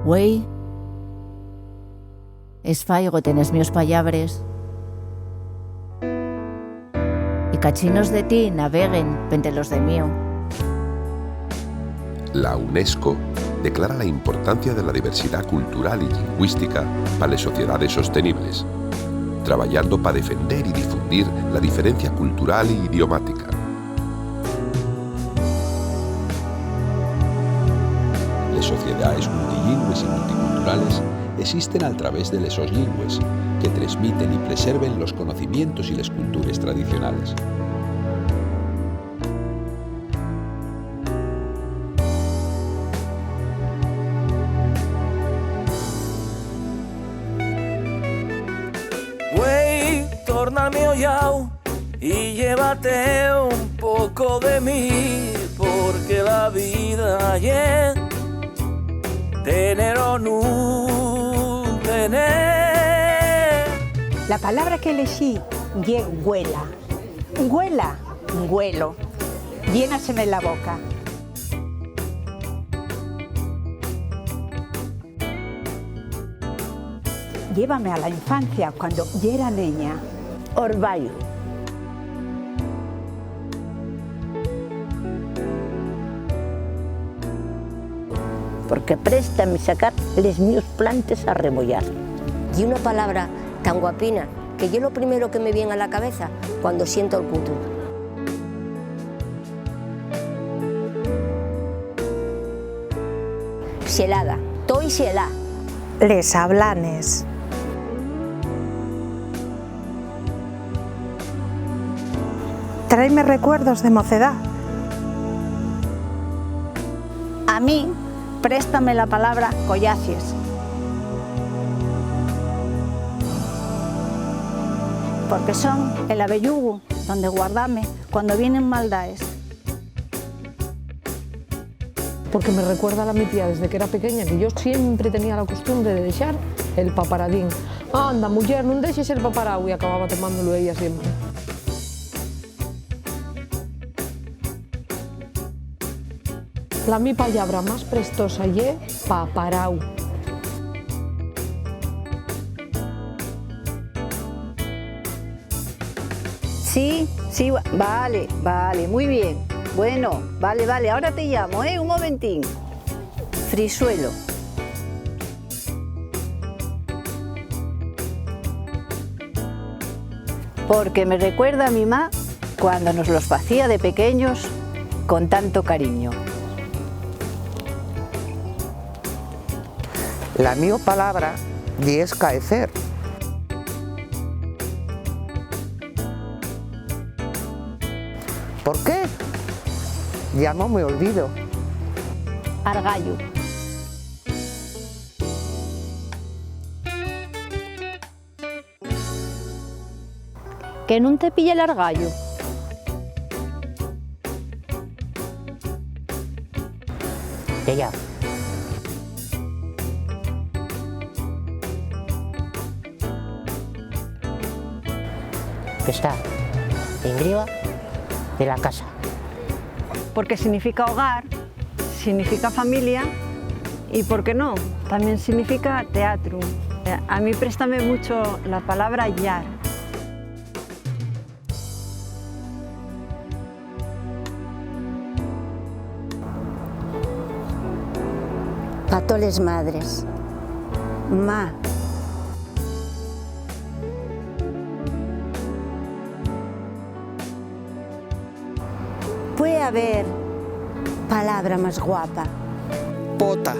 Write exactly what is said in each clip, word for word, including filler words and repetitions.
Güei, esfáigote nes mios pallabres, y cachinos de ti naveguen pente los de mio. La UNESCO declara la importancia de la diversidad cultural y lingüística pa les sociedades sostenibles, trabayando pa defender y difundir la diferencia cultural y idiomática. Les sociedaes multilingües y multiculturales esisten al través de les sos llingües, que tresmiten y preserven los conocimientos y les cultures tradicionales. Güei, torna al mio llau y llévate un poco de mí, porque la vida ye tener o nun tener. La palabra que elexí ye güela. Güela, güelo. Llénaseme la boca. Llévame a la infancia, cuando yera neña. Orbayu. Porque préstame sacar les mios plantes a remoyar. Ye una palabra tan guapina que ye lo primero que me vien a la cabeza cuando siento'l cutu. Xelada, toi xelá. Les ablanes. Tráeme recuerdos de mocedá. A mí, préstame la palabra collacies. Porque son el abellugu donde guardame cuando vienen maldaes. Porque me recuerda a la mi tía desde que era pequeña, que yo siempre tenía la costumbre de dexar el paparadín. "Anda, muyer, nun dexes el paparáu", y acababa tomándolo ella siempre. La mi pallabra más prestosa ye paparáu. Sí, sí, va-, vale, vale, muy bien. Bueno, vale, vale, ahora te llamo, ¿eh? Un momentín. Frisuelo. Porque me recuerda a mi ma cuando nos los facía de pequeños con tanto cariño. La mio palabra ye escaecer. ¿Por qué? Llamóme olvido. Argayu. Que nun te pille l'argayu. Ya, ya. Que está enriba de la casa. Porque significa hogar, significa familia y, ¿por qué no?, también significa teatro. A mí préstame mucho la palabra llar. Pa toles madres. Ma. Pue haber palabra más guapa. Pota.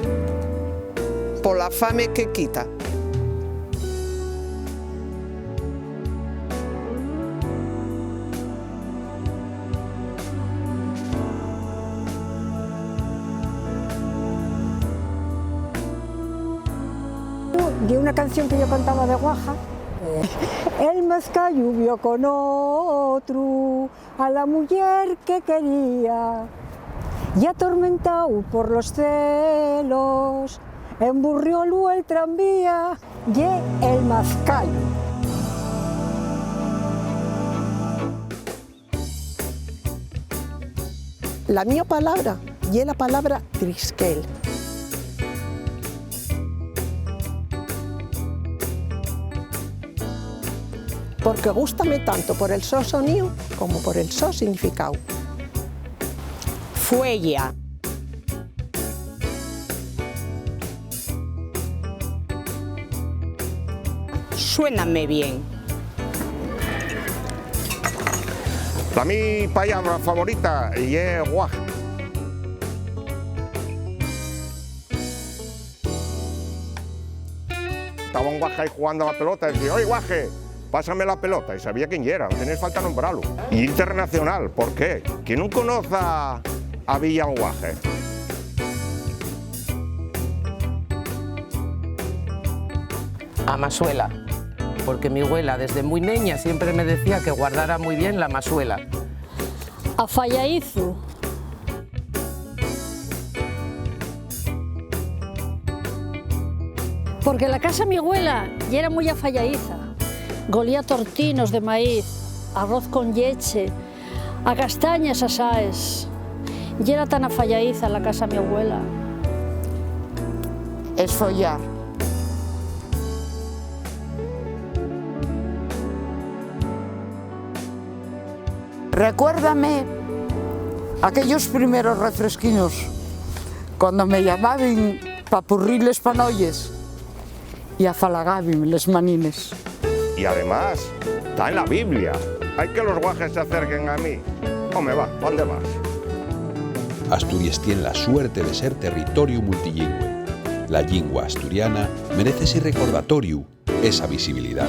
Pola fame que quita. Ye una canción que yo cantaba de guaja. El mazcayu vio con otru a la muyer que quería, y atormentao por los celos, emburriólu el tranvía. Ye el mazcayu. La mio palabra ye la palabra trisquel. Porque gústame tanto por el so soníu como por el so significáu. Fueya. Suéname bien. La mi pallabra favorita ye guaje. Taba un guaje ahí jugando a la pelota y decía: "Oi, guaje, pásame la pelota", y sabía quién yera, no tenía falta nombralo. Y internacional, ¿por qué? ¿Quién nun conoz a Villalguaje? A masuela, porque mi güela desde mui neña siempre me decía que guardara mui bien la masuela. A fallaízu. Porque la casa mi güela yera mui afallaíza. Golía tortinos de maíz, arroz con lleche, a castañes asaes. Yera tan afallaíza la casa mi güela. Esfollar. Recuérdame aquellos primeros refresquinos, cuando me llamaben pa purrir les panoyes y afalagaben les manines. Y además, ta en la Biblia. Hai que los guajes se acerquen a mí. Home, va, ¿pa ónde vas? Asturies tien la suerte de ser territoriu multilingüe. La llingua asturiana merece ese recordatoriu, esa visibilidá.